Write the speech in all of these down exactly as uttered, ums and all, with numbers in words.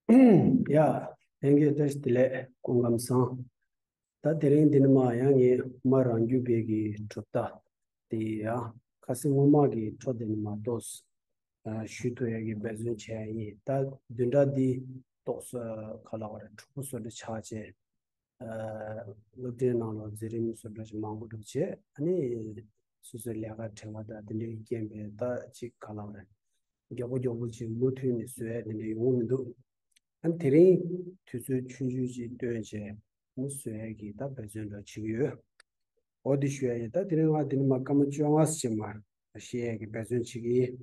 ཡ། ལྷན་རྒྱས་བཀྲ་ཤིས་བདེ་ལེགས། སྐུ་ཁམས་བཟང་། ད་དེ་རིང་འདི་ནས་མར་ཡང་ངས་དབུ་མ་རང་རྒྱུད་པའི་གི་གྲུབ་མཐའ་དེ་ཡང་ཁ་སང་སྔོན་མ་གི་འཕྲོ་དེ་ནས་མར་ཏོག་ཙམ་ཞུ་ཐུབ་ཡ་གི་འབད་བརྩོན་བྱས་ཡིན། ད་བདུན་ཕྲག་འདི་ཏོག་ཙམ་ག་ལབ་དགོས་རེད། འཁྲུག་པོ་བཟོ་འདྲ་ཆགས་བྱས། སློབ་གྲྭའི་ནང་ལ་འཛིན་རིམ་བཟོ་འདྲ་ཞིག་མང་པོ་འགྲོ་བྱས། ཨ་ནི་སོ་སོའི་ལས་ཀ་དྲན་པ་དང་དེ་འདྲའི་རྐྱེན་པས་ད་ཅིག་ག་ལབ་དགོས་རེད། མགྱོགས་པོ་མགྱོགས་པོ་ཅིག་མུ་མཐུད་ནས་བཟོ་ཡ་དེ་འདྲ་ཡོང་མི་འདུག་ཨ་ནི་དེ་རིང་དུས་ཚོད་ཆུང་ཆུང་ཅིག་བཏོན་བྱས་ཨ་ནི་བཟོ་ཡ་གི་ད་འབད་བརྩོན་འདྲ་བྱེད་ཀྱི་ཡོད། འོ་དེ་ཞུ་ཡ་ཡིན། ད་དེ་རིང་ང་དེ་ནས་མར་སྐར་མ་བཅོ་ལྔ་ཙམ་མར་བཤད་ཡ་གི་འབད་བརྩོན་བྱེད་ཀྱི་ཡིན།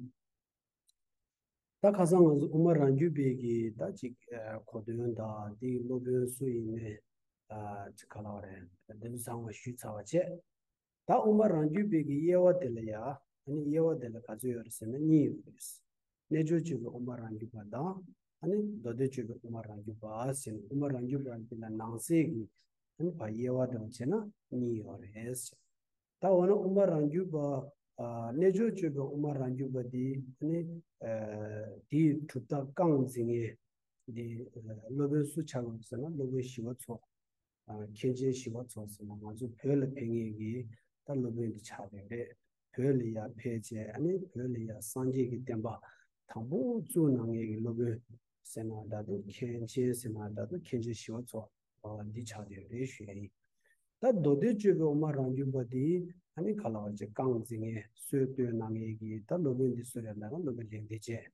ད་ཁ་སང་ང་ཚོ་དབུ་མ་རང་རྒྱུད་པའི་གི་ད་ཅིག་གོ་དོན་དང་དེའི་སློབ་དཔོན་སུ་ཡིན་མིན། ཅིག་ག་ལབ་དགོས་རེད། དེ་ཚོ་ཚང་མ་ཞུས་ཚར་བ་བྱས། ད་དབུ་མ་རང་རྒྱུད་པའི་གི་དབྱེ་བ་དེ་ལ་ཡ། ཨ་ནི་དབྱེ་བ་དེ་ལ་ག་ཚོད་ཡོད་རེད་ཟེར་ན་གཉིས་ཡོད་རེད། རྣལ་འབྱོར་སྤྱོད་པའི་དབུ་མ་རང་རྒྱུད་པ་དང་། ཨ་ནི་མདོ་སྡེ་སྤྱོད་པའི་དབུ་མ་རང་རྒྱུད་པ་ཟེར་ནས། དབུ་མ་རང་རྒྱུད་པ་འདི་ལ་ནང་གསེས་ཀྱི་ཨ་ནི་ཕར་དབྱེ་བ་དང་བྱས་ན་གཉིས་ཡོད་རེད། ད་འོ་ན་དབུ་མ་རང་རྒྱུད་པ། ཨ། རྣལ་འབྱོར་སྤྱོད་པའི་དབུ་མ་རང་རྒྱུད་པ་འདི་ནི། ཨ། དེའི་གྲུབ་མཐའ་རྐང་འཛིན་མཁན་འདི། ཨ། སློབ་དཔོན་སུ་ཆགས་ཡོད་ཟེར་ན་སློབ་དཔོན་ཞི་བ་འཚོ། ཨ། མཁན་ཆེན་ཞི་བ་འཚོ་ཟེར་ན་ང་ཚོ་བོད་ལ་ཕེབས་མཁན་གྱི་ད་སློབ་དཔོན་འདི་ཆགས་ཡོད་རེད། བོད་ལ་ཡར་ཕེབས་བྱས་ཨ་ནི་བོད་ལ་ཡར་སངས་རྒྱས་ཀྱི་བསྟན་པ་དང་པོ་བཙུགས་གནང་མཁན་གྱི་སློབ་དཔོན་ཟེར་ན་འདྲ་འདུག་མཁན་ཆེན་ཟེར་ན་འདྲ་འདུག་མཁན་ཆེན་ཞི་བ་འཚོ། འདི་ཆགས་ཡོད་རེད་ཞུ་ཡ་ཡིན། ད་མདོ་སྡེ་སྤྱོད་པའི་དབུ་མ་རང་རྒྱུད་པ་འདི་ཨ་ནི་ག་ལབ་དགོས་རེད། རྐང་འཛིན་མཁན་སྲོལ་གཏོད་གནང་མཁན་གྱི་ད་སློབ་དཔོན་འདི་སུ་རེད་ལབ་ན་སློབ་དཔོན་ལེགས་ལྡན་འབྱེད།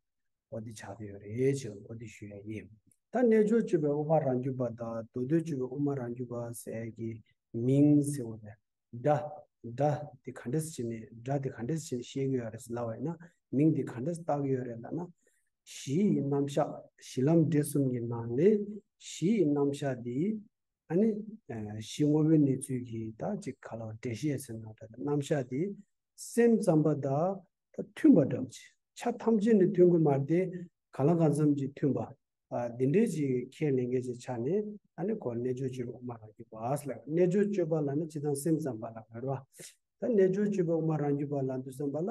འོ་འདི་ཆགས་ཡོད་རེད་ཅེས་འོ་འདི་ཞུ་ཡ་ཡིན། ད་རྣལ་འབྱོར་སྤྱོད་པའི་དབུ་མ་རང་རྒྱུད་པ་དང་མདོ་སྡེ་སྤྱོད་པའི་དབུ་མ་རང་རྒྱུད་པ་ཟེར་ཡ་གི་མིང་ཟེར་བ་རེད། སྒྲ། སྒྲ་དེ་ག་འདྲས་བྱས་ནས། སྒྲ་དེ་ག་འདྲས་བྱས་ནས་ཤེས་ཀྱི་ཡོད་རེད་ལབ་པ་ཡིན་ན། མིང་དེ་ག་འདྲས་བཏགས་ཀྱི་ཡོད་རེད་ལབ་ན། གཞི་ཡི་རྣམ་གཞག་གཞི་ལམ་འབྲས་གསུམ་གྱི་ནང་ནས་གཞི་ཡི་རྣམ་གཞག་དེ། ཨ་ནི་གཞི་དངོས་པོའི་གནས་ཚུལ་གྱི་ད་ཅིག་ག་ལབ་འགྲེལ་བཤད་ཟེར་ན་འདྲ། རྣམ་གཞག་དེ་སེམས་ཙམ་པ་དང་ད་མཐུན་པ་འདྲ་བོ་ཅིག་ཆ་ཐམས་ཅད་ནས་མཐུན་གྱི་མ་རེད་དེ། གང་ལ་གང་འཚམ་ཅིག་མཐུན་པ། ཨ། འདི་འདྲའི་ཅིག་ཁས་ལེན་མཁན་ཅིག་ཆགས་ནས་ཨ་ནི་ཁོ་རྣལ་འབྱོར་སྤྱོད་པའི་དབུ་མ་རང་རྒྱུད་པ་ཟེར་ལབ། རྣལ་འབྱོར་སྤྱོད་པ་ལབ་ན་སྤྱིར་བཏང་སེམས་ཙམ་པ་ལ་རེད་བ། ད་རྣལ་འབྱོར་སྤྱོད་པའི་དབུ་མ་རང་རྒྱུད་པ་ལབ་དུས་ཙམ་པ་ལ་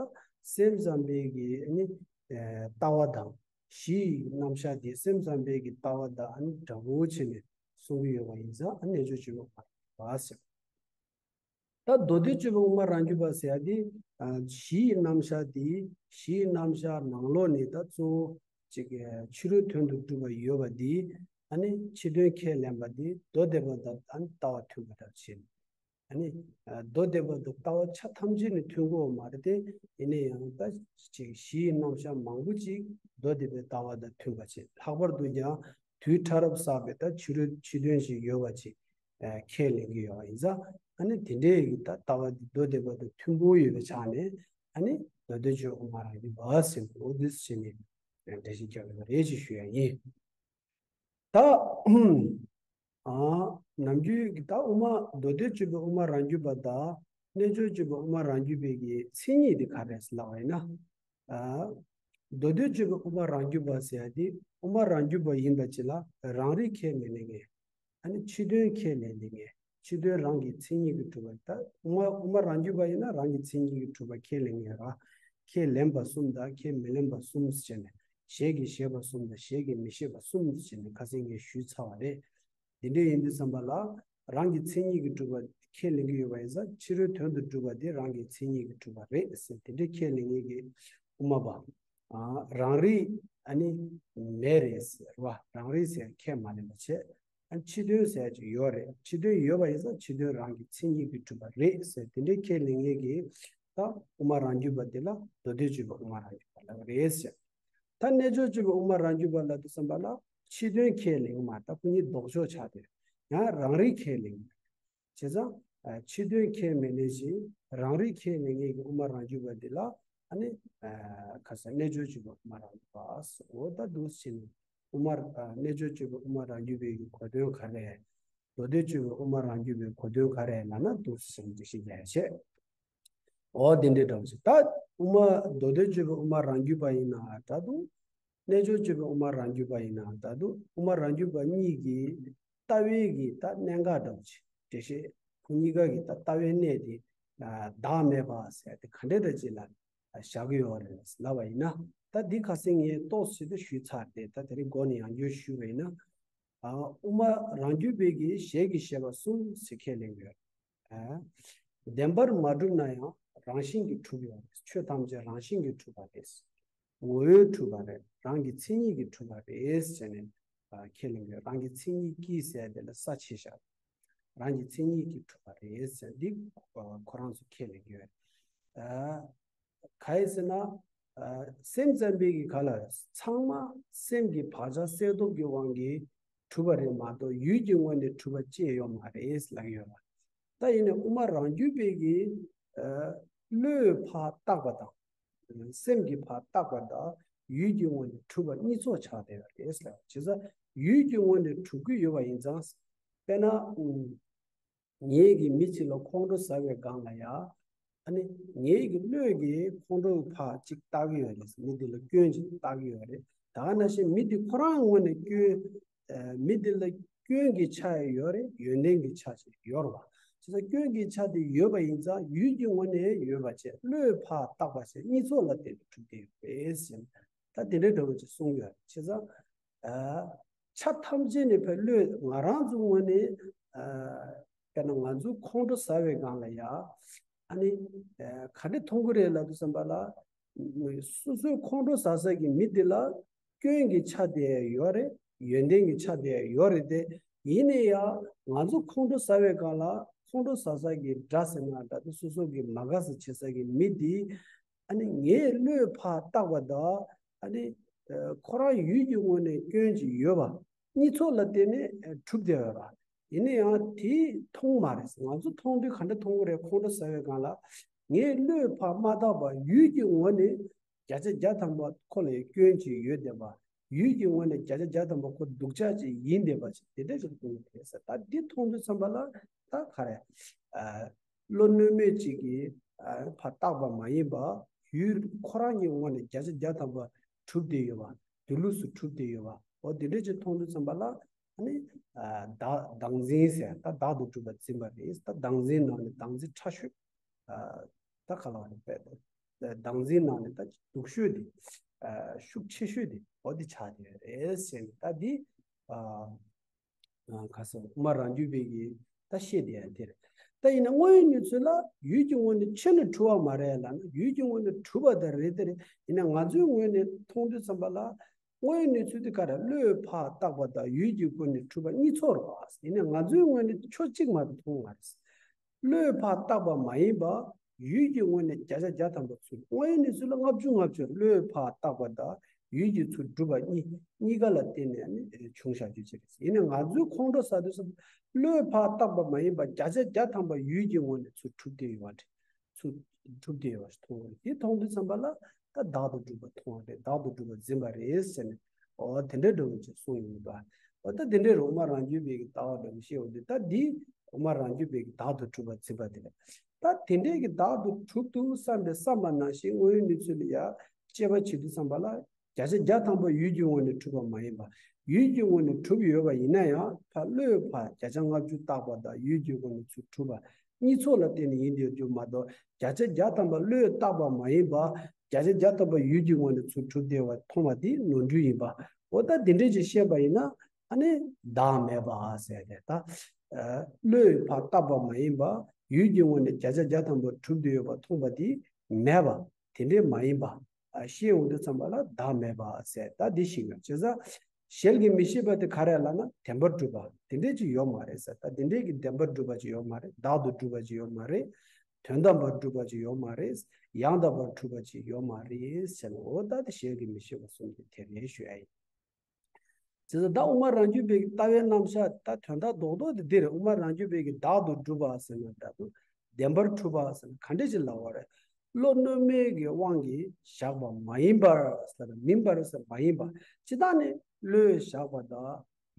སེམས་ཙམ་པའི་གི་ཨ་ནི་ལྟ་བ་དང་། གཞི་ཡི་རྣམ་གཞག་དེ་སེམས་ཙམ་པའི་གི་ལྟ་བ་དང་ཨ་ནི་འདྲ་བོ་བྱས་ནས་གསུང་གི་ཡོད་པ་ཡིན་ཙང་ཨ་རྣལ་འབྱོར་སྤྱོད་པའི་དབུ་མ་རང་རྒྱུད་པ་ཟེར། ད་མདོ་སྡེ་སྤྱོད་པའི་དབུ་མ་རང་རྒྱུད་པ་ཟེར་ཡ་དེ། ཨ། གཞི་ཡི་རྣམ་གཞག་དེ། གཞི་ཡི་རྣམ་གཞག་ནང་ལོགས་ནས་ད་གཙོ་བོ་ཅིག་ཕྱི་རོལ་དོན་དུ་གྲུབ་པ་ཡོད་པ་དེ། ཨ་ནི་ཕྱི་དོན་ཁས་ལེན་པ་དེ་མདོ་སྡེ་པ་དང་ཨ་ནི་ལྟ་བ་མཐུན་པ་འདྲ་བྱས། ཨ་ནི། ཨ། མདོ་སྡེ་པ་དང་ལྟ་བ་ཆ་ཐམས་ཅད་ནས་མཐུན་གོ་མ་རེད་དེ། ཡིན་ན་ཡང་ད་ཅིག་གཞི་ཡི་རྣམ་གཞག་མང་པོ་ཅིག་མདོ་སྡེ་པའི་ལྟ་བ་དང་མཐུན་པ་བྱས། ལྷག་པར་དུ་ཀྱང་དུས་ཕྲ་རབ་བསགས་པའི་ད་ཕྱི་རོལ་ཕྱི་དོན་ཞིག་ཡོད་པ་ཅིག་ཨ། ཁས་ལེན་གྱི་ཡོད་པ་ཡིན་ཙང་། ཨ་ནི་དེ་འདྲའི་གི་ད་ལྟ་བ་འདི་མདོ་སྡེ་པ་དང་མཐུན་པོ་ཡོད་པའི་ཆ་ནས། ཨ་ནི་མདོ་སྡེ་སྤྱོད་དབུ་མ་རང་རྒྱུད་པ་ཟེར་འོ་འདི་བྱས་ནས་འགྲེལ་བཤད་རྒྱག་དགོས་པ་རེད་ཅེས་ཞུ་ཡ་ཡིན། ད། ཨ། ནམ་རྒྱུན་གྱི་ད་དབུ་མ་མདོ་སྡེ་སྤྱོད་པའི་དབུ་མ་རང་རྒྱུད་པ་དང་རྣལ་འབྱོར་སྤྱོད་པའི་དབུ་མ་རང་རྒྱུད་པའི་གི་མཚན་ཉིད་དེ་ག་རེ་རེད་ལབ་པ་ཡིན་ན། ཨ། མདོ་སྡེ་སྤྱོད་པའི་དབུ་མ་རང་རྒྱུད་པ་ཟེར་ཡ་དེ་དབུ་མ་རང་རྒྱུད་པ་ཡིན་པ་ཅིག་ལ་རང་རིག་ཁས་མི་ལེན་མཁན། ཨ་ནི་ཕྱི་དོན་ཁས་ལེན་མཁན། ཕྱི་དོན་རང་གི་མཚན་ཉིད་ཀྱིས་གྲུབ་པ། ད་དབུ་མ་དབུ་མ་རང་རྒྱུད་པ་ཡིན་ན་རང་གི་མཚན་ཉིད་ཀྱིས་གྲུབ་པ་ཁས་ལེན་མཁན་རེད། ཁས་ལེན་པ་གསུམ་དང་ཁས་མི་ལེན་པ་གསུམ་ཟེར་ནས། ཞལ་གྱིས་བཞེས་པ་གསུམ་དང་ཞལ་གྱིས་མི་བཞེས་པ་གསུམ་ཟེར་ནས་ཁ་སང་ངས་ཞུས་ཚར་བ་རེད། འདི་འདྲ་ཡིན་དུས་ཙམ་པ་ལ། རང་གི་མཚན་ཉིད་ཀྱིས་གྲུབ་པ་ཁས་ལེན་གྱི་ཡོད་པ་ཡིན་ཙང་ཕྱི་རོལ་དོན་དུ་གྲུབ་པ་དེ་རང་གི་མཚན་ཉིད་ཀྱིས་གྲུབ་པ་རེད་ཟེར་དེ་འདྲའི་ཁས་ལེན་མཁན་གྱི་དབུ་མ་པ། ཨ། རང་རིག་ཨ་ནི་མེད་རེད་ཟེར་བ། རང་རིག་ཟེར་ཁས་མ་ལེན་པ་བྱས། ཨ། ཕྱི་དོན་ཟེར་ཅིག་ཡོད་རེད། ཕྱི་དོན་ཡོད་པ་ཡིན་ཙང་ཕྱི་དོན་རང་གི་མཚན་ཉིད་ཀྱིས་གྲུབ་པ་རེད་ཟེར་དེ་འདྲའི་ཁས་ལེན་མཁན་གྱི་ད་དབུ་མ་རང་རྒྱུད་པ་འདི་ལ་མདོ་སྡེ་སྤྱོད་པའི་དབུ་མ་རང་རྒྱུད་པ་ལབ་ཀྱི་རེད་ཟེར། ད་རྣལ་འབྱོར་སྤྱོད་པའི་དབུ་མ་རང་རྒྱུད་པ་ལབ་དུས་ཙམ་པ་ལ་ཕྱི་དོན་ཁས་ལེན་གྱི་མ་རེད། ད་ཁོ་གཉིས་ལྡོག་ཕྱོགས་ཆགས་ཏེ། ཡང་རང་རིག་ཁས་ལེན་གྱི་མ་རེད། བྱས་ཙང་། ཨ། ཕྱི་དོན་ཁས་མི་ལེན་ཞིང་རང་རིག་ཁས་ལེན་མཁན་གྱི་དབུ་མ་རང་རྒྱུད་པ་འདི་ལ། ཨ་ནི། ཨ། ཁ་སང་རྣལ་འབྱོར་སྤྱོད་པའི་དབུ་མ་རང་རྒྱུད་པ་ཟེར། འོ་ད་འདུག་སེ་བྱས་ནས་དབུ་མ། ཨ། རྣལ་འབྱོར་སྤྱོད་པའི་དབུ་མ་རང་རྒྱུད་པའི་གི་གོ་དོན་ག་རེ། མདོ་སྡེ་སྤྱོད་པའི་དབུ་མ་རང་རྒྱུད་པའི་གོ་དོན་ག་རེ་ལབ་ན་འདུག་སེ་བྱས་ནས་འགྲེལ་བཤད་རྒྱག་ཡ་བྱས། འོ་དེ་འདྲའི་འདྲ་བོ་ཞིག་ད་དབུ་མ་མདོ་སྡེ་སྤྱོད་པའི་དབུ་མ་རང་རྒྱུད་པ་ཡིན་ན་འདྲ་འདུག་རྣལ་འབྱོར་སྤྱོད་པའི་དབུ་མ་རང་རྒྱུད་པ་ཡིན་ན་འདྲ་འདུག་དབུ་མ་རང་རྒྱུད་པ་གཉིས་ཀྱི་ལྟ་བའི་གི་ད་གནད་འགག་འདྲ་བོ་ཞིག་འགྲེལ་བཤད་ཁོ་གཉིས་ཀ་གི་ད་ལྟ་བའི་གནད་དེ། ཨ། བདག་མེད་པ་ཟེར་དེ་ག་འདྲ་འདྲ་ཅིག་ལ་བཞག་གི་ཡོད་རེད་ལབ་པ་ཡིན་ན། ད་འདི་ཁ་སང་ངས་ཏོག་ཙམ་ཞིག་ཏུ་ཞུས་ཚར་ཏེ། ད་དེ་རིང་མགོ་ནས་ཡང་བསྐྱར་ཞུས་པ་ཡིན་ན། ཨ། དབུ་མ་རང་རྒྱུད་པའི་གི་ཞལ་གྱིས་བཞེས་པ་གསུམ་ཟེར་ཁས་ལེན་གྱི་ཡོད། ཨ། བདེན་པར་མ་གྲུབ་ན་ཡང་རང་བཞིན་གྱིས་གྲུབ་ཡོད་རེད། ཆོས་ཐམས་ཅད་རང་བཞིན་གྱིས་གྲུབ་པ་རེད། ངོ་བོས་གྲུབ་པ་རེད། རང་གི་མཚན་ཉིད་ཀྱིས་གྲུབ་པ་རེད་ཟེར་ནས། ཨ། ཁས་ལེན་གྱི་ཡོད། རང་གི་མཚན་ཉིད་ཀྱིས་ཟེར་དེ་ལ་ས་ཕྱེ་བཞག་རང་གི་མཚན་ཉིད་ཀྱིས་གྲུབ་པ་རེད་ཟེར་འདི། ཨ། ཁོ་རང་ཚོ་ཁས་ལེན་གྱི་ཡོད། ཨ། ག་ཡིན་ཟེར་ན། ཨ། སེམས་ཙམ་པའི་གི་ག་ལ་ཚང་མ་སེམས་ཀྱི་བག་ཆགས་གསལ་སྟོབས་ཀྱི་དབང་གིས་གྲུབ་པ་རེད་མ་གཏོགས་ཡུལ་གྱི་ངོས་ནས་གྲུབ་པ་ཅི་ཡང་ཡོད་མ་རེད་ལབ་ཀྱི་ཡོད་ལ། ད་ཡིན་ནའི་དབུ་མ་རང་རྒྱུད་པའི་གི། ཨ། བློས་ཕར་བཏགས་པ་དང་། སེམས་ཀྱིས་ཕར་བཏགས་པ་དང་ཡུལ་གྱི་ངོས་ནས་གྲུབ་པ་གཉིས་ཚོགས་ཆགས་བསྡད་པ་རེད་ལ། བྱས་ཙང་ཡུལ་གྱི་ངོས་ནས་གྲུབ་ཀྱི་ཡོད་པ་ཡིན་ཙང་། དཔེར་ན། ཨུམ། ངེད་ཀྱིས་མི་གཅིག་ལ་ཁོང་ཁྲོ་ཟ་བའི་སྒང་ལ་ཡ། ཨ་ནི་ངེད་ཀྱི་བློས་ཀྱིས་ཁོང་ཁྲོ་ཕར་གཅིག་བཏགས་ཀྱི་ཡོད་རེད། མི་དེ་ལ་སྐྱོན་གཅིག་བཏགས་ཀྱི་ཡོད་རེད། ད་ག་ནང་བཞིན་མི་དེ་ཁོ་རང་ངོས་ནས་སྐྱོན། ཨ། མི་དེ་ལ་སྐྱོན་གྱི་ཆ་ཡང་ཡོད་རེད། ཡོན་ཏན་གྱི་ཆ་ཞིག་ཡོད་རེད་བ། བྱས་ཙང་སྐྱོན་གྱི་ཆ་དེ་ཡོད་པ་ཡིན་ཙང་ཡུལ་གྱི་ངོས་ནས་ཡོད་པ་བྱས། བློས་ཕར་བཏགས་པ་བྱས། གཉིས་ཚོགས་ལ་བརྟེན་ནས་གྲུབ་བསྡད་ཡོད་རེད་ཟེར་ནས། ད་དེ་འདྲའི་འདྲ་བོ་ཅིག་གསུངས་ཡོད་རེད། བྱས་ཙང་། ཨ། ཆ་ཐམས་ཅད་ནས་ཕར་བློས་ང་རང་ཚོའི་ངོས་ནས། ཨ། དཔེར་ན་ང་ཚོ་ཁོང་ཁྲོ་ཟ་བའི་སྒང་ལ་ཡ། ཨ་ནི། ཨ། ག་འདྲ་མཐོང་གི་རེད་ལབ་དུས་ཙམ་པ་ལ། སོ་སོའི་ཁོང་ཁྲོ་ཟ་ས་གི་མི་དེ་ལ་སྐྱོན་གྱི་ཆ་དེ་ཡོད་རེད། ཡོན་ཏན་གྱི་ཆ་དེ་ཡོད་རེད་དེ། ཡིན་ན་ཡང་ང་ཚོ་ཁོང་ཁྲོ་ཟ་བའི་སྒང་ལ་ཁོང་ཁྲོ་ཟ་ས་གི་དགྲ་ཟེར་ན་འདྲ། དེ་སོ་སོ་གི་མ་དགའ་ས་བྱེད་ས་གི་མི་དེ། ཨ་ནི་ངས་བློས་ཕར་བཏགས་པ་དང་། ཨ་ནི། ཨ། ཁོ་རང་ཡུལ་གྱི་ངོས་ནས་སྐྱོན་ཅིག་ཡོད་པ། གཉིས་ཚོགས་ལ་བརྟེན་ནས་གྲུབ་བསྡད་ཡོད་རེད། ཡིན་ན་ཡང་དེ་མཐོང་མ་རེད། ང་ཚོ་མཐོང་དུས་ག་འདྲ་མཐོང་གི་རེད། ཁོང་ཁྲོ་ཟ་བའི་སྒང་ལ་ངས་བློས་ཕར་མ་བཏགས་པ་ཡུལ་གྱི་ངོས་ནས་བརྒྱ་ཆ་བརྒྱ་ཐམ་པ་ཁོ་ལ་སྐྱོན་ཅིག་ཡོད་བསྡད་པ། ཡུལ་གྱི་ངོས་ནས་བརྒྱ་ཆ་བརྒྱ་ཐམ་པ་ཁོ་སྡུག་ཅག་ཅིག་ཡིན་བསྡད་པ་ཅིག་དེ་འདྲ་ཞིག་མཐོང་གི་རེད་ཟེར། ད་འདི་མཐོང་དུས་ཙམ་པ་ལ་ད་ག་རེ། ཨ། བློ་གནོད་མེད་ཅིག་གིས། ཨ། ཕར་བཏགས་པ་མ་ཡིན་པ། ཡུལ་ཁོ་རང་གི་ངོས་ནས་བརྒྱ་ཆ་བརྒྱ་ཐམ་པ་གྲུབ་བསྡད་ཡོད་པ། དེ་ལུགས་སུ་གྲུབ་བསྡད་ཡོད་པ། འོ་དེ་འདྲ་ཅིག་མཐོང་དུས་ཙམ་པ་ལ། ཨ་ནི། ཨ། བདག་བདག་འཛིན་ཟེར། ད་བདག་ཏུ་གྲུབ་པ་འཛིན་པ་རེད། ད་བདག་འཛིན་ནང་ནས་བདག་འཛིན་ཕྲ་ཤོས། ཨ། ད་ག་ལ་བ་རེད་པས། བདག་འཛིན་ནང་ནས་ད་སྡུག་ཤོས་དེ། ཨ། ཤུགས་ཆེ་ཤོས་དེ་འོ་དེ་ཆགས་བསྡད་ཡོད་རེད་ཟེར་ནས། ད་འདི། ཨ། ཨ། ག་ཟེར། དབུ་མ་རང་རྒྱུད་པའི་གི་ད་བཤད་བསྡད་ཡ་དེ་རེད། ད་ཡིན་ན་དངོས་ཡོད་གནས་ཚུལ་ལ་ཡུལ་གྱི་ངོས་ནས་ཕྱི་ནས་གྲུབ་པ་མ་རེད་ལབ་ན། ཡུལ་གྱི་ངོས་ནས་གྲུབ་པ་ད་རེད་དེ་རེད། ཡིན་ན་ང་ཚོའི་ངོས་ནས་མཐོང་དུས་ཙམ་པ་ལ། དངོས་ཡོད་གནས་ཚུལ་དེ་ག་རེ། བློས་ཕར་བཏགས་པ་དང་ཡུལ་གྱི་སྒོ་ནས་གྲུབ་པ་གཉིས་ཚོགས་རེད་པ། ཡིན་ན་ང་ཚོའི་ངོས་ནས་ཕྱོགས་གཅིག་མ་གཏོགས་མཐོང་མ་རེད། བློས་ཕར་བཏགས་པ་མ་ཡིན་པ། ཡུལ་གྱི་ངོས་ནས་བརྒྱ་ཆ་བརྒྱ་ཐམ་པ་ཚུར། དངོས་ཡོད་གནས་ཚུལ་ལ་ལྔ་བཅུ་ལྔ་བཅུ། བློས་ཕར་བཏགས་པ་དང་ཡུལ་གྱིས་ཚུར་གྲུབ་པ་གཉིས། གཉིས་ཀ་ལ་བརྟེན་ནས་ནི་བྱུང་བཞག་རྒྱུ་ཅིག་རེད། ཡིན་ནའི་ང་ཚོའི་ཁོང་ཁྲོ་ཟ་དུས་སུ་བློས་ཕར་བཏགས་པ་མ་ཡིན་པ་བརྒྱ་ཆ་བརྒྱ་ཐམ་པ་ཡུལ་གྱི་ངོས་ནས་ཚུར་གྲུབ་བསྡད་ཡོད་པ་རེད། ཚུར་གྲུབ་བསྡད་ཡོད་པ་ཞིག་མཐོང་གི་རེད། དེ་མཐོང་དུས་ཙམ་པ་ལ་ད་བདག་ཏུ་གྲུབ་པ་མཐོང་བ་རེད། བདག་ཏུ་གྲུབ་པ་འཛིན་པ་རེད་ཟེར་ནས། འོ་དེ་འདྲའི་འདྲ་བོ་ཅིག་གསུངས་ཡོང་གི་འདུག་འོ་ད་དེ་འདྲའི་དབུ་མ་རང་རྒྱུད་པའི་གི་ལྟ་བ་འདྲ་བོ་བཤད་ཡོང་དུས། ད་འདི་དབུ་མ་རང་རྒྱུད་པའི་གི་བདག་ཏུ་གྲུབ་པ་འཛིན་པ་དེ་རེད། ད་དེ་འདྲའི་གི་བདག་ཏུ་གྲུབ་འདུག་བསམ་པའི་བསམ་པ་ནང་བཞིན་དངོས་ཡོད་གནས་ཚུལ་ལ་ཡ་དཔྱད་པ་བྱེད་དུས་ཙམ་པ་ལ། བརྒྱ་ཆ་བརྒྱ་ཐམ་པ་ཡུལ་གྱི་ངོས་ནས་གྲུབ་པ་མ་ཡིན་པ། ཡུལ་གྱི་ངོས་ནས་གྲུབ་ཡོད་པ་ཡིན་ན་ཡང་ཕར་བློས་ཕར་བརྒྱ་ཆ་ལྔ་བཅུ་བཏགས་པ་དང་ཡུལ་གྱི་ངོས་ནས་ཚུར་གྲུབ་པ་གཉིས་ཚོགས་ལ་བརྟེན་ནས་ཡིན་བསྡད་རྒྱུ་མ་གཏོགས། བརྒྱ་ཆ་བརྒྱ་ཐམ་པ་བློས་བཏགས་པ་མ་ཡིན་པ། བརྒྱ་ཆ་བརྒྱ་ཐམ་པ་ཡུལ་གྱི་ངོས་ནས་ཚུར་གྲུབ་བསྡད་པ་མཐོང་བ་དེ་ནོར་འཁྲུལ་ཡིན་པ། འོ་ད་དེ་འདྲས་ཅིག་ཤེས་པ་ཡིན་ན། ཨ་ནི་བདག་མེད་པ་ཟེར་ཏེ། ད་བློས་ཕར་བཏགས་པ་མ་ཡིན་པ། ཡུལ་གྱི་ངོས་ནས་བརྒྱ་ཆ་བརྒྱ་ཐམ་པ་གྲུབ་བསྡད་ཡོད་པ་མཐོང་བ་དེ་མེད་པ། དེ་འདྲས་མ་ཡིན་པ། ཨ། ཤེས་ཡོང་དུས་ཙམ་པ་ལ་བདག་མེད་པ་ཟེར། ད་འདི་ཤེས་དགོས། བྱས་ཙང་ཞལ་གྱིས་མི་བཞེས་པ་དེ་ག་རེ་ལབ་ན་བདེན་པར་གྲུབ་པ་དེ་འདྲས་ཅིག་ཡོད་མ་རེད་ཟེར། ད་དེ་འདྲས་ཀྱི་བདེན་པར་གྲུབ་པ་ཅིག་ཡོད་མ་རེད། བདག་ཏུ་གྲུབ་པ་ཅིག་ཡོད་མ་རེད། དོན་དམ་པར་གྲུབ་པ་ཅིག་ཡོད་མ་རེད། ཡང་དག་པར་གྲུབ་པ་ཅིག་ཡོད་མ་རེད་ཟེར་ནས། འོ་ད་དེ་ཞལ་གྱིས་མི་བཞེས་པ་གསུམ་གྱི་དེ་རེད་ཞུ་ཡ་ཡིན། བྱས་ཙང་ད་དབུ་མ་རང་རྒྱུད་པའི་ལྟ་བའི་རྣམ་གཞག་ད་དོན་དག་རྡོག་རྡོག་དེ་འདི་རེད། དབུ་མ་རང་རྒྱུད་པའི་གི་བདག་ཏུ་གྲུབ་པ་ཟེར་ན་འདྲ་འདུག་བདེན་པར་གྲུབ་པ་ཟེར་ན་ག་འདྲས་ཅིག་ལབ་པ་རེད། བློ་གནོད་མེད་ཀྱི་དབང་གིས་བཞག་པ་མ་ཡིན་པར་ཟེར་ན། མིན་པར་ཟེར་མ་ཡིན་པ། ཇི་ལྟར་ནི་བློས་བཞག་པ་དང་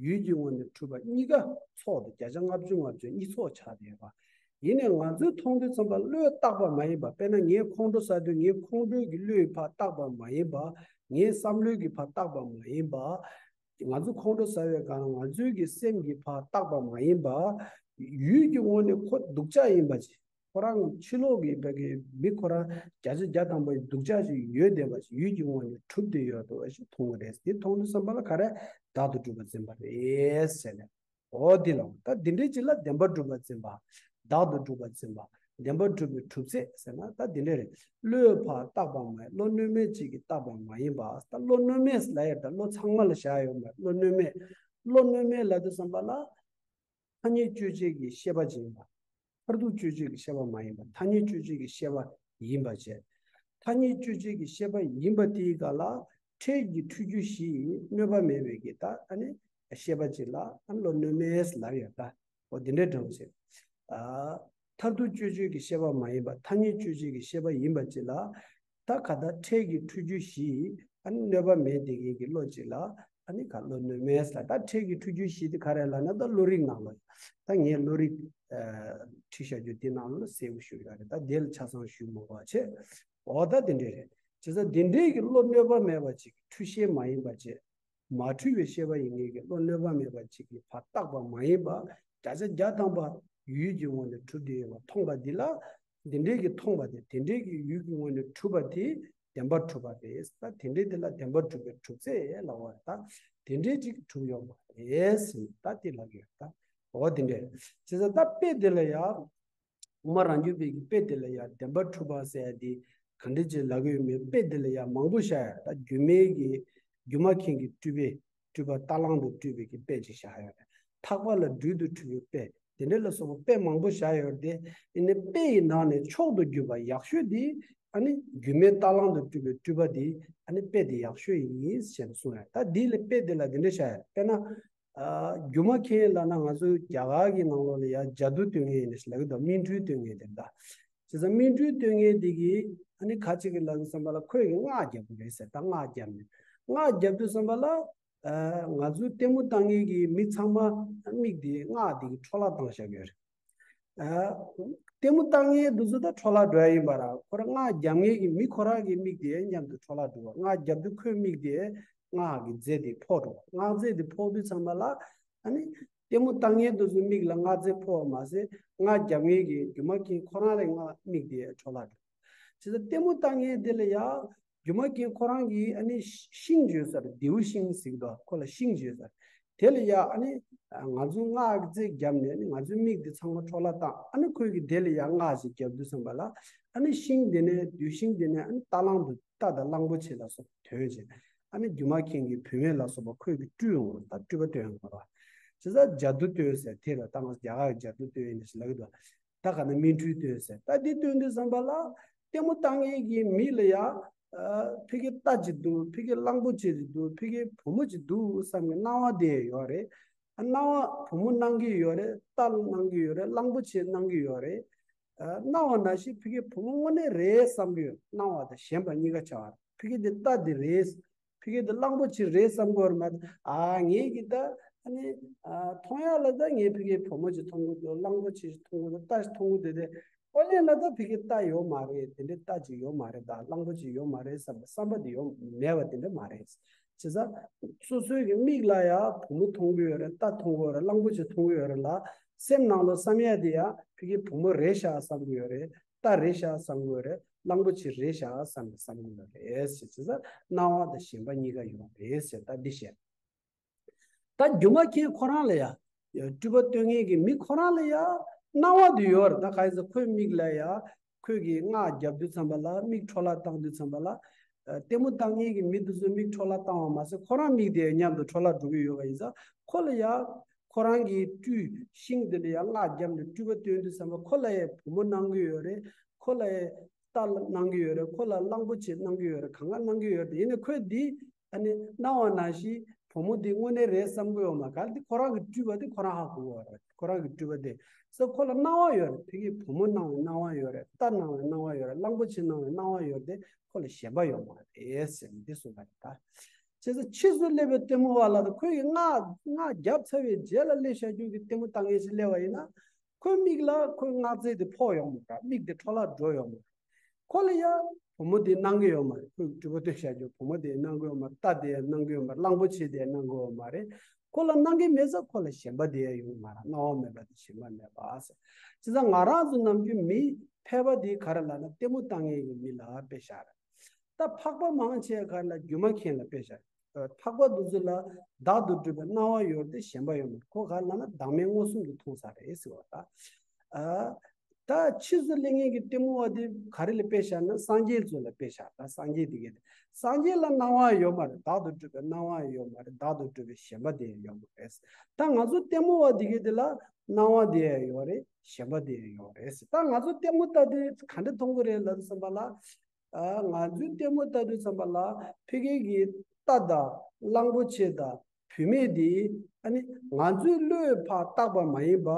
ཡུལ་གྱི་ངོས་ནས་གྲུབ་པ་གཉིས་ཀ་ཚོགས་དང་། བརྒྱ་ཆ་ལྔ་བཅུ་ང་བཅུ་གཉིས་ཚོགས་ཆགས་བསྡད་པ། ཡིན་ནའི་ང་ཚོས་མཐོང་དུས་ཙམ་པ་བློས་བཏགས་པ་མ་ཡིན་པ། དཔེར་ན་ངས་ཁོང་ཁྲོ་ཟ་དུས་ངའི་ཁོང་ཁྲོའི་གི་བློས་ཕར་བཏགས་པ་མ་ཡིན་པ། ངའི་བསམ་བློའི་གི་ཕར་བཏགས་པ་མ་ཡིན་པ། ང་ཚོ་ཁོང་ཁྲོ་ཟ་བའི་སྒང་ལ་ང་ཚོའི་གི་སེམས་ཀྱི་ཕར་བཏགས་པ་མ་ཡིན་པ། ཡུལ་གྱི་ངོས་ནས་ཁོ་སྡུག་ཅག་ཡིན་པ་ཅིག་ཁོ་རང་གི་ཕྱི་ལོགས་ཀྱི་བོད་ཀྱི་མི་ཁོ་རང་བརྒྱ་ཆ་བརྒྱ་ཐམ་པ་ཡི་སྡུག་ཅག་ཅིག་ཡོད་བསྡད་པ་ཞིག་ཡུལ་གྱི་ངོས་ནས་གྲུབ་བསྡད་ཡོད་འདུག་ཞེས་མཐོང་གི་རེད། དེ་མཐོང་དུས་ཙམ་པ་ལ་ག་རེ་བདག་ཏུ་གྲུབ་པ་འཛིན་པ་རེད་ཟེར་ནས། འོ་འདི་ལ་ད་འདི་འདྲའི་ཅིག་ལ་བདེན་པར་གྲུབ་པ་འཛིན་པ། བདག་ཏུ་གྲུབ་པ་འཛིན་པ། བདེན་པར་གྲུབ་པའི་གྲུབ་ཚད་ཟེར་ན་ད་འདི་འདྲ་རེད། བློས་ཕར་བཏགས་པ་མ་ཡིན། བློ་གནོད་མེད་ཅིག་གིས་བཏགས་པ་མ་ཡིན་པ། ད་བློ་གནོད་མེད་ལབ་ཡ་ད་བློ་ཚང་མ་ལ་བཞག་ཡོད་མ་རེད། བློ་གནོད་མེད། བློ་གནོད་མེད་ལབ་དུས་ཙམ་པ་ལ། ཐ་སྙད་དཔྱོད་བྱེད་ཀྱི་ཤེས་པ་ཅིག་ཡིན་པ། མཐར་ཐུག་དཔྱོད་བྱེད་ཀྱི་ཤེས་པ་མ་ཡིན་པ། ཐ་སྙད་དཔྱོད་བྱེད་ཀྱི་ཤེས་པ་ཡིན་པ་བྱས། ཐ་སྙད་དཔྱོད་བྱེད་ཀྱི་ཤེས་པ་ཡིན་པ་དེའི་སྒང་ལ་འཕྲལ་གྱི་འཁྲུལ་རྒྱུ་བཞི་ཡིས་གནོད་པ་མེད་པའི་གི་ད་ཨ་ནི་ཤེས་པ་ཅིག་ལ་ཨ་ནི་བློ་གནོད་མེད་ལབ་ཡོད་ད། འོ་དེ་འདྲའི་འདྲ་བོ་ཞིག་ཨ། མཐར་ཐུག་དཔྱོད་བྱེད་ཀྱི་ཤེས་པ་མ་ཡིན་པ། ཐ་སྙད་དཔྱོད་བྱེད་ཀྱི་ཤེས་པ་ཡིན་པ་ཅིག་ལ། ད་ག་ད་འཕྲལ་གྱི་འཁྲུལ་རྒྱུ་བཞི་ཡིས་ཨ་ནི་གནོད་པ་མེད་བསྡད་མཁན་གྱི་བློ་ཅིག་ལ་ཨ་ནི་ག་བློ་གནོད་མེད་ལ། ད་འཕྲལ་གྱི་འཁྲུལ་རྒྱུ་བཞི་དེ་ག་རེ་ལབ་ན་ད་བློ་རིག་ནང་ལ་ད་ངས་བློ་རིག་ཨ་ཁྲིད་བཞག་རྒྱུ་དེ་ནང་ལ་གསལ་པོ་ཞུ་ཡོད་རེད། ད་དེ་ལ་ཆ་ཚང་ཞུ་མི་དགོས་པ་བྱས། འོ་ད་དེ་འདྲས་རེད། བྱས་ཙང་དེ་འདྲས་ཀྱི་བློ་གནོད་པ་མེད་པ་ཅིག་འཁྲུལ་ཤེས་མ་ཡིན་པ་བྱས། མ་འཁྲུལ་བའི་ཤེས་པ་ཡིན་མཁན་གྱི་བློ་གནོད་པ་མེད་པ་ཅིག་གིས་ཕར་བཏགས་པ་མ་ཡིན་པ། བརྒྱ་ཆ་བརྒྱ་ཐམ་པ་ཡུལ་གྱི་ངོས་ནས་གྲུབ་བསྡད་ཡོད་པ་མཐོང་བ་འདི་ལ། འདི་འདྲའི་གི་མཐོང་བ་དེ་དེ་འདྲའི་གི་ཡུལ་གྱི་ངོས་ནས་གྲུབ་པ་དེ་བདེན་པར་གྲུབ་པ་རེད། ད་དེ་འདྲའི་དེ་ལ་བདེན་པར་གྲུབ་པའི་གྲུབ་ཚད་ལབ་པ་རེད། ད་དེ་འདྲའི་ཅིག་གྲུབ་ཡོད་པ་རེད་ཟེར་ནས་ད་དེ་ལབ་ཀྱི་ཡོད། ད་འོ་དེ་འདྲས་བྱས་ཙང་ད་དཔེ་དེ་ལ་ཡང་། དབུ་མ་རང་རྒྱུད་པའི་གི་དཔེ་དེ་ལ་ཡང་བདེན་པར་གྲུབ་པ་ཟེར་ཡ་དེ་ག་འདྲ་ཅིག་ལབ་ཀྱི་ཡོད་མེད། དཔེ་དེ་ལ་ཡང་མང་པོ་བཞག་ཡ། ད་སྒྱུ་མའི་གི་སྒྱུ་མ་མཁན་གྱི་སྤྲུལ་པས་སྤྲུལ་པ་རྟ་གླང་དུ་སྤྲུལ་པའི་གི་དཔེ་ཅིག་བཞག་ཡོད་རེད། ཐག་པ་ལ་སྦྲུལ་དུ་འཁྲུལ་པའི་དཔེ། དེ་འདྲ་ལ་སོགས་པ་དཔེ་མང་པོ་བཞག་ཡོད་རེད་དེ། ཡིན་ནའི་དཔེ་ཡི་ནང་ནས་མཆོག་ཏུ་གྱུར་པ་ཡག་ཤོས་དེ་ཨ་ནི་སྒྱུ་མའི་རྟ་གླང་དུ་སྤྲུལ་པའི་སྤྲུལ་པ་དེ་ཨ་ནི་དཔེ་དེ་ཡག་ཤོས་ཡིན་ཞེས་གསུངས་ཡ། ད་འདི་ལ་དཔེ་དེ་ལ་འདི་འདྲ་བཞག་ཡ། དཔེར་ན། ཨ། སྒྱུ་མ་མཁན་ལབ་ན་ང་ཚོའི་རྒྱ་གར་གྱི་ནང་ལོགས་ལ་ཡ་ཇ་དུ་སྟོན་མཁན་ཡིན་ནས་ལབ་ཀྱི་འདུག་སྨིན་སྤྲུལ་སྟོན་མཁན་དེ་འདྲ། བྱས་ཙང་སྨིན་སྤྲུལ་སྟོན་མཁན་དེ་གིས་ཨ་ནི་ཁ་ཅིག་གིས་ལབ་ཀྱི་བསམ་པ་ལ་ཁོས་ཀྱི་སྔགས་རྒྱབ་ཀྱི་རེད་ཟེར། ད་སྔགས་རྒྱབ་ནས་སྔགས་རྒྱབ་དུས་བསམ་པ་ལ། ཨ། ང་ཚོའི་ལྟད་མོ་ལྟ་མཁན་གྱི་མི་ཚང་མ་མིག་དེ་སྔགས་དེ་གིས་འཕྲོ་བརླག་བཏང་བཞག་གི་ཡོད་རེད། ཨ། ལྟད་མོ་ལྟ་མཁན་དེ་ཚོ་ད་འཕྲོ་བརླག་འགྲོ་ཡ་ཡིན་པ་ར། ཁོ་རང་སྔགས་རྒྱབ་མཁན་གྱི་མི་ཁོ་རང་གི་མིག་དེ་མཉམ་དུ་འཕྲོ་བརླག་འགྲོ་བ། སྔགས་རྒྱབ་དུས་ཁོའི་མིག་དེ་སྔགས་ཀྱི་རྫས་དེ་ཕོག་འགྲོ་བ། སྔགས་རྫས་དེ་ཕོག་དུས་ཙམ་པ་ལ་ཨ་ནི་ལྟད་མོ་ལྟ་མཁན་དེ་ཚོའི་མིག་ལ་སྔགས་རྫས་ཕོག་པ་མ་ཟད། སྔགས་རྒྱབ་མཁན་གྱི་སྒྱུ་མ་མཁན་ཁོ་རང་ལ་སྔགས་མིག་དེ་འཕྲོ་བརླག་འགྲོ། བྱས་ཙང་ལྟད་མོ་ལྟ་མཁན་དེ་ལ་ཡ། སྒྱུ་མ་མཁན་ཁོ་རང་གིས་ཨ་ནི་ཤིང་བརྗོད་ས་རེད། རྡེའུ་ཤིང་ཟེར་གྱི་འདུག་ཁོ་ལ་ཤིང་བརྗོད་ས་རེད། དེ་ལ་ཡ་ཨ་ནི་ང་ཚོའི་སྔགས་ཀྱི་རྫས་བརྒྱབ་ནས་ཨ་ནི་ང་ཚོའི་མིག་དེ་ཚང་མ་འཕྲོ་བརླག་བཏང་། ཨ་ནི་ཁོས་ཀྱིས་དེ་ལ་ཡ་སྔགས་ཤིག་བརྒྱབ་དུས་ཙམ་པ་ལ་ཨ་ནི་ཤིང་དེ་ནས་རྡེའུ་ཤིང་དེ་ནས་ཨ་ནི་རྟ་གླང་དུ་རྟ་དང་གླང་པོ་ཆེ་ལ་སོགས་ཐོན་བྱས། ཨ་ནི་སྒྱུ་མ་མཁན་གྱི་བུད་མེད་ལ་སོགས་པ་ཁོས་ཀྱིས་སྤྲུལ་ཡོང་བ་དང་སྤྲུལ་པ་སྟོན་ཡོང་བ་རེད། བྱས་ཙང་ཇ་དུ་སྟོན་ཟེར་དེ་ལ་ད་ང་ཚོ་རྒྱ་གར་གྱི་ཇ་དུ་སྟོན་ཡིན་ཞེས་ལབ་ཀྱི་འདུག་ད་ག་ནས་སྨིན་སྤྲུལ་སྟོན་ཟེར། ད་འདི་སྟོན་དུས་ཙམ་པ་ལ་ལྟད་མོ་ལྟ་མཁན་གྱི་མི་ལ་ཡ། ཨ། ཕ་གི་རྟ་ཅིག་འདུག་ཕ་གི་གླང་པོ་ཆེ་ཅིག་འདུག་ཕ་གི་བུ་མོ་ཅིག་འདུག་བསམ་གྱི་སྣང་བ་དེ་ཡོད་རེད། ཨ། སྣང་བ་བུ་མོ་སྣང་གི་ཡོད་རེད། རྟ་སྣང་གི་ཡོད་རེད། གླང་པོ་ཆེ་སྣང་གི་ཡོད་རེད། ཨ། སྣང་བ་ནང་བཞིན་ཕ་གི་བུ་མོ་དངོས་གནས་རེད་བསམ་གྱི་ཡོད། སྣང་བ་དང་ཞེན་པ་གཉིས་ཀ་བྱ་བ་རེད། ཕ་གི་འདི་རྟ་འདི་རེད། ཕ་གི་འདི་གླང་པོ་ཆེ་རེད་བསམ་གྱི་ཡོད་རེད་མ་གཏོགས། ཨ། ངས་ཀྱི་ད་ཨ་ནི་ཨ། མཐོང་ཡག་ལ་ད་ངས་ཕ་གི་བུ་མོ་ཅིག་མཐོང་གི་འདུག་གླང་པོ་ཆེ་ཞིག་མཐོང་གི་འདུག་རྟ་ཞིག་མཐོང་གི་འདུག་དེ་ཨོ་ལེ་ལ་ད་ཕ་གི་རྟ་ཡོད་མ་རེད། དེ་འདྲའི་རྟ་ཅིག་ཡོད་མ་རེད། ད་གླང་པོ་ཆེ་ཡོད་མ་རེད་བསམ་པའི་བསམ་པ་དེ་ཡོད་མེད་པ་དེ་འདྲ་མ་རེད། བྱས་ཙང་སོ་སོའི་གི་མིག་ལ་ཡ་བུ་མོ་མཐོང་གི་ཡོད་རེད། རྟ་མཐོང་གི་ཡོད་རེད། གླང་པོ་ཆེ་མཐོང་གི་ཡོད་རེད་ལ། སེམས་ནང་ལ་བསམ་ཡག་དེ་ཡ་ཕ་གི་བུ་མོ་རེད་ཤག་བསམ་གྱི་ཡོད་རེད། རྟ་རེད་ཤག་བསམ་གྱི་ཡོད་རེད། གླང་པོ་ཆེ་རེད་ཤག་བསམ་བསམ་གྱི་ཡོད་རེད། བྱས་ཙང་སྣང་བ་དང་ཞེན་པ་གཉིས་ཀ་ཡོད་རེད་ཟེར། ད་འདི་བཤད། ད་སྒྱུ་མ་མཁན་ཁོ་རང་ལ་ཡ། སྤྲུལ་པ་སྟོན་མཁན་གྱི་མི་ཁོ་རང་ལ་ཡ་སྣང་བ་དེ་ཡོད་རེད། ད་ག་ཡིན་ཟེར་ཁོའི་མིག་ལ་ཡ། ཁོས་ཀྱི་སྔགས་བརྒྱབ་དུས་ཙམ་པ་ལ་མིག་འཕྲོ་བརླག་བཏང་དུས་ཙམ་པ་ལ། ལྟད་མོ་ལྟ་མཁན་གྱི་མི་དེ་ཚོའི་མིག་འཕྲོ་བརླག་བཏང་བ་མ་ཟད་ཁོ་རང་མིག་དེ་མཉམ་དུ་འཕྲོ་བརླག་འགྲོ་གི་ཡོད་པ་ཡིན་ཙང་ཁོ་ལ་ཡ། ཁོ་རང་གི་སྤྲུལ་ཤིང་དེ་ལ་ཡ་སྔགས་བརྒྱབ་ནས་སྤྲུལ་པ་སྟོན་དུས་ཙམ་པ་ཁོ་ལ་ཡ་བུ་མོ་སྣང་གི་ཡོད་རེད། ཁོ་ལ་ཡ་རྟ་སྣང་གི་ཡོད་རེད། ཁོ་ལ་གླང་པོ་ཆེ་སྣང་གི་ཡོད་རེད། གང་ག་སྣང་གི་ཡོད་རེད། ཡིན་ནའི་ཁོས་འདི་ཨ་ནི་སྣང་བ་ནང་བཞིན་བུ་མོ་འདི་དངོས་གནས་རེད་བསམ་གི་ཡོད་མ་རེད། གལ་ཏེ་ཁོ་རང་གི་སྤྲུལ་པ་དེ་ཁོ་རང་ཧ་གོ་གི་ཡོད་རེད། ཁོ་རང་གི་སྤྲུལ་པ་དེ་སོ་ཁོ་ལ་སྣང་བ་ཡོད་རེད། ཕ་གི་བུ་མོ་སྣང་བའི་སྣང་བ་ཡོད་རེད། རྟ་སྣང་བའི་སྣང་བ་ཡོད་རེད། གླང་པོ་ཆེ་སྣང་བའི་སྣང་བ་ཡོད་རེད་དེ་ཁོ་ལ་ཞེན་པ་ཡོད་མ་རེད་ཟེར་ནས་འདི་གསུངས་པ་རེད་ད། བྱས་ཙང་ཕྱིས་སུ་སླེབས་པའི་ལྟད་མོ་བ་ལ་ད་ཁོས་ཀྱི་སྔགས་སྔགས་བརྒྱབ་ཚར་བའི་རྗེས་ལ་སླེབས་བཞག་རྒྱུ་གི་ལྟད་མོ་ལྟ་མཁན་ཞིག་སླེབས་པ་ཡིན་ན། ཁོའི་མིག་ལ་ཁོའི་སྔགས་རྫས་དེ་ཕོག་ཡོང་མ་རེད། མིག་དེ་འཕྲོ་བརླག་འགྲོ་ཡོང་མ་རེད། ཁོ་ལ་ཡ་བུ་མོ་དེ་སྣང་གི་ཡོད་མ་རེད། ཁོས་སྤྲུལ་པ་སྟོན་བཞག་རྒྱུ་བུ་མོ་དེ་སྣང་གི་ཡོད་མ་རེད། རྟ་དེ་སྣང་གི་ཡོད་མ་རེད། གླང་པོ་ཆེ་དེ་སྣང་གི་ཡོད་མ་རེད། ཁོ་ལ་སྣང་གི་མེད་ཙང་ཁོ་ལ་ཞེན་པ་དེ་ཡང་ཡོང་མ་རེད། སྣང་བ་མེད་པ་དེ་ཞེན་པ་མེད་པ་ཟེར། བྱས་ཙང་ང་རང་ཚོ་ནམ་རྒྱུན་མི་ཕལ་པ་དེ་ག་རེ་ལབ་ན་ལྟད་མོ་ལྟ་མཁན་གྱི་མི་ལ་དཔེ་བཞག་རེད། ད་འཕགས་པ་མང་ཆེ་ག་རེ་ལ་སྒྱུ་མ་མཁན་ལ་དཔེ་བཞག་འཕགས་པ་འདི་ཚོ་ལ་བདག་ཏུ་གྲུབ་པའི་སྣང་བ་ཡོད་དེ་ཞེན་པ་ཡོད་མ་རེད། ཁོ་ག་རེ་ལབ་ན་བདག་མེད་མངོན་སུམ་དུ་མཐོང་ས་རེད་ཟེར་བ་ད། ཨ། ད་ཕྱིས་སུ་གླེང་མཁན་གྱི་ལྟད་མོ་བ་དེ་ག་རེ་ལ་དཔེ་བཞག་ན་སངས་རྒྱས་ཚོ་ལ་དཔེ་བཞག་ད་སངས་རྒྱས་དེ་གས་སངས་རྒྱས་ལ་སྣང་བ་ཡོད་མ་རེད། བདག་ཏུ་གྲུབ་པའི་སྣང་བ་ཡོད་མ་རེད། བདག་ཏུ་གྲུབ་པའི་ཞེན་པ་དེ་ཡོད་མ་རེད། ད་ང་ཚོ་ལྟད་མོ་བ་དེ་གས་དེ་ལ་སྣང་བ་དེ་ཡང་ཡོད་རེད། ཞེན་པ་དེ་ཡང་ཡོད་རེད། ད་ང་ཚོ་ལྟད་མོ་ལྟ་དུས་ག་འདྲ་མཐོང་གི་རེད་ལབ་དུས་ཙམ་པ་ལ། ཨ། ང་ཚོའི་ལྟད་མོ་ལྟ་དུས་ཙམ་པ་ལ་ཕ་གི་གི་རྟ་དང་གླང་པོ་ཆེ་དང་བུད་མེད་དེ་ཨ་ནི་ང་ཚོའི་བློས་ཕར་བཏགས་པ་མ་ཡིན་པ་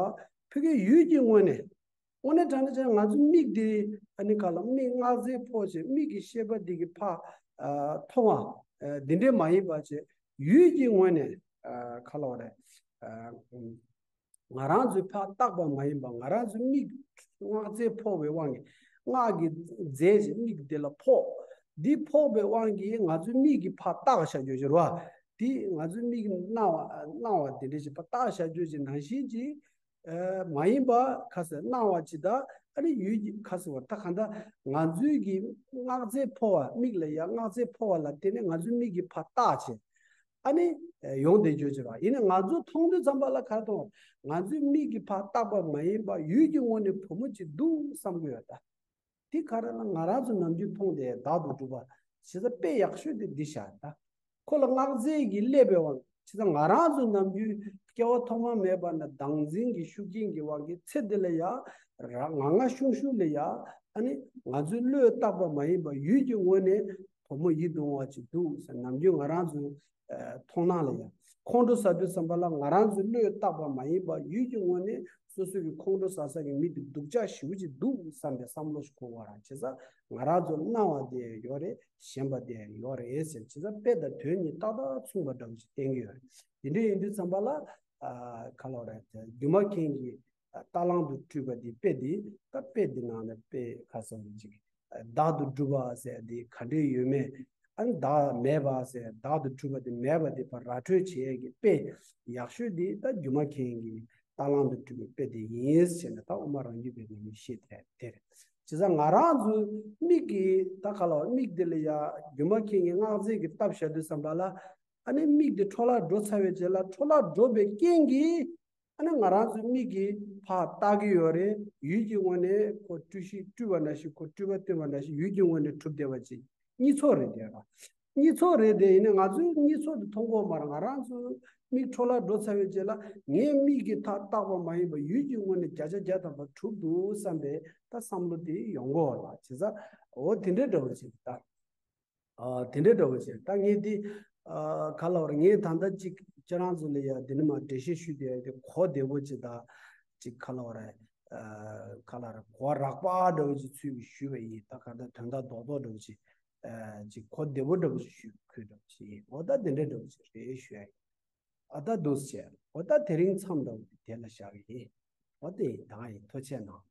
ཕ་གི་ཡུལ་གྱི་ངོས་ནས། དངོས་གནས་དྲང་གནས་བྱས་ན་ང་ཚོའི་མིག་དེ་ཨ་ནི་ག་ལ་མིག་སྔགས་རྫས་ཕོག་བྱས་མིག་གི་ཤེས་པ་དེ་གི་ཕར་ཨ་མཐོང་བ་ཨ་འདི་འདྲས་མ་ཡིན་པ་བྱས་ཡུལ་གྱི་ངོས་ནས་ཨ་ག་ལ་བ་རེད། ཨ། ང་རང་ཚོའི་ཕར་བཏགས་པ་མ་ཡིན་པ་ང་རང་ཚོའི་མིག་སྔགས་རྫས་ཕོག་པའི་དབང་གིས་སྔགས་ཀྱི་རྫས་ཀྱི་མིག་འདི་ལ་ཕོག་འདི་ཕོག་པའི་དབང་གིས་ང་ཚོའི་མིག་གིས་ཕར་བཏགས་བཞག་རྒྱུ་ཞིག་རེད་བ། འདི་ང་ཚོའི་མིག་གིས་སྣང་བ་སྣང་བ་འདི་འདྲ་ཞིག་ཕར་བཏགས་བཞག་རྒྱུ་ཞིག་ནང་བཞིན་གྱི་ཨ་མ་ཡིན་པ་ཁ་ཟེར་སྣང་བ་ཅི་ད་ཨ་ནི་ཡུལ་གྱི་ཁ་ཟེར་བ་ད་གང་ལྟར་ང་ཚོའི་གི་སྔགས་རྫས་ཕོག་པ་མིག་ལ་ཡ་སྔགས་རྫས་ཕོག་པ་ལ་བརྟེན་ནས་ང་ཚོའི་མིག་གིས་ཕར་བཏགས་བྱས། ཨ་ནི་ཡོང་བསྡད་རྒྱུ་ཅིག་རེད་བ། ཡིན་ནའི་ང་ཚོ་མཐོང་དུས་ཙམ་པ་ལ་ག་རེ་མཐོང་། ང་ཚོའི་མིག་གིས་ཕར་བཏགས་པ་མ་ཡིན་པ་ཡུལ་གྱི་ངོས་ནས་བུ་མོ་ཅིག་འདུག་བསམ་གྱི་ཡོད་ད། དེ་ག་རེ་ལ་ང་རང་ཚོ་ནམ་རྒྱུན་མཐོང་བསྡད་བདག་ཏུ་གྲུབ་པ་བྱས་ཙང་དཔེ་ཡག་ཤོས་དེ་འདི་བཞག་ད། ཁོ་ལ་སྔགས་རྫས་ཀྱིས་བསླད་པའི་དབང་བྱས་ཙང་ང་རང་ཚོ་ནམ་རྒྱུན་སྐྱེ་བ་ཐོག་མ་མེད་པ་ནས་བདག་འཛིན་གྱི་ཤུགས་རྐྱེན་གྱི་དབང་གིས་ཚེ་འདི་ལ་ཡ་ར་ང་ང་ཤུང་ཤུང་ལ་ཡ་ཨ་ནི་ང་ཚོའི་བློས་བཏགས་པ་མ་ཡིན་པ་ཡུལ་གྱི་ངོས་ནས་བུ་མོ་ཡིད་དུ་འོང་བ་ཅིག་འདུག་ཟེར་ནམ་རྒྱུན་ང་རང་ཚོའི་མཐོང་སྣང་ལ་ཡ། ཁོང་ཁྲོ་ཟ་དུས་ཙམ་པ་ལ་ང་རང་ཚོའི་བློས་བཏགས་པ་མ་ཡིན་པ་ཡུལ་གྱི་ངོས་ནས་སོ་སོ་གི་ཁོང་ཁྲོ་ཟ་ས་གི་མི་དེ་སྡུག་ཅག་ཞེ་པོ་ཅིག་འདུག་བསམ་པའི་བསམ་བློ་ཞིག་འཁོར་བ་རང་བྱས་ཙང་ང་རང་ཚོ་སྣང་བ་དེ་ཡོད་རེད། ཞེན་པ་དེ་ཡོད་རེད་ཟེར་བྱས་ཙང་དཔེ་དང་དོན་གཉིས་ཏག་ཏག་མཚུངས་པ་འདྲ་བོ་ཞིག་བསྟན་གྱི་ཡོད་རེད། དེ་འདྲ་ཡིན་དུས་ཙམ་པ་ལ་ཨ་ག་ལ་བ་རེད། སྒྱུ་མ་མཁན་གྱི་རྟ་གླང་དུ་སྤྲུལ་པ་འདི་དཔེ་འདི་ད་དཔེ་འདི་ནང་ནས་དཔེ་ཁ་གསལ་བོ་ཅིག་བདག་ཏུ་གྲུབ་པ་ཟེར་འདི་ག་འདྲས་ཡོད་མེད། ཨ་ནི་བདག་མེད་པ་ཟེར་བདག་ཏུ་གྲུབ་པ་དེ་མེད་པ་དེ་ཕར་ར་སྤྲོད་བྱེད་ཡས་ཀྱི་དཔེ་ཡག་ཤོས་དེ་ད་སྒྱུ་མ་མཁན་གྱི་རྟ་གླང་དུ་སྤྲུལ་པའི་དཔེ་དེ་ཡིན་ཟེར་ནས་ད་དབུ་མ་རང་རྒྱུད་པའི་ནང་ནས་བཤད་དེ་དེ་རེད། བྱས་ཙང་ང་རང་ཚོའི་མིག་གིས་ད་ག་ལ་བ་མིག་དེ་ལ་ཡ་སྒྱུ་མ་མཁན་གྱི་སྔགས་རྫས་ཀྱིས་བཏབ་བཞག་དུས་ཙམ་པ་ལ་ཨ་ནི་མིག་དེ་འཕྲོ་བརླག་འགྲོ་ཚར་བའི་རྗེས་ལ་འཕྲོ་བརླག་འགྲོ་བའི་རྐྱེན་གྱིས། ཨ་ནི་ང་རང་ཚོའི་མིག་གིས་ཕར་བལྟ་གི་ཡོད་རེད། ཡུལ་གྱི་ངོས་ནས་ཁོ་སྤྲུལ་ཞིག་སྤྲུལ་བ་ནང་བཞིན་ཁོ་སྤྲུལ་པ་སྟོན་པ་ནང་བཞིན་ཡུལ་གྱི་ངོས་ནས་གྲུབ་བསྡད་པ་ཅིག་གཉིས་ཚོགས་རེད་དེ་ར། གཉིས་ཚོགས་རེད་དེ་ཡིན་ན་ང་ཚོའི་གཉིས་ཚོགས་དེ་མཐོང་གི་ཡོད་མ་རེད། ང་རང་ཚོའི་མིག་འཕྲོ་བརླག་འགྲོ་ཚར་བའི་རྗེས་ལ་ངའི་མིག་གིས་ཕར་བལྟས་པ་མ་ཡིན་པར་ཡུལ་གྱི་ངོས་ནས་བརྒྱ་ཆ་བརྒྱ་ཐམ་པ་གྲུབ་འདུག་བསམ་པའི་ད་བསམ་བློ་དེ་ཡོང་གི་ཡོད་རེད། བྱས་ཙང་འོ་དེ་འདྲའི་འདྲ་བོ་ཅིག་རེད་ད། ཨ། དེ་འདྲའི་འདྲ་བོ་ཅིག་ད་ངས་འདི་ཨ་ག་ལ་བར་ངས་ད་ལྟ་ཅིག་ཁྱེད་རང་ཚོ་ལ་ཡ་འདི་ནི་མ་འགྲེལ་བཤད་ཞུས་དེ་ཡ་དེ་གོ་བདེ་བོ་ཅིག་ད་ཅིག་ག་ལ་བར་ཨ་ག་ལ་བར་གོ་རགས་པ་འདྲ་བོ་ཅིག་ཚུལ་གྱིས་ཞུས་པ་ཡིན། ད་ག་ད་དོན་དག་རྡོག་རྡོག་འདྲ་བོ་ཅིག་ཨ་ཅིག་གོ་བདེ་བོ་འདྲ་བོ་ཅིག་ཞུས་ཁུལ་འདྲ་བོ་ཅིག་ཡིན། འོ་ད་དེ་འདྲའི་འདྲ་བོ་ཅིག་རེད་ཞུ་ཡ་ཡིན། ཨ་ད་འདུག་སེ་བྱས། འོ་ད་དེ་རིང་མཚམས་འདྲ་བོ་དེ་དེ་ལ་བཞག་གི་ཡིན། འོ་དེ་ཡིན། ད་ཡིན། ཐུགས་རྗེ་གནང་།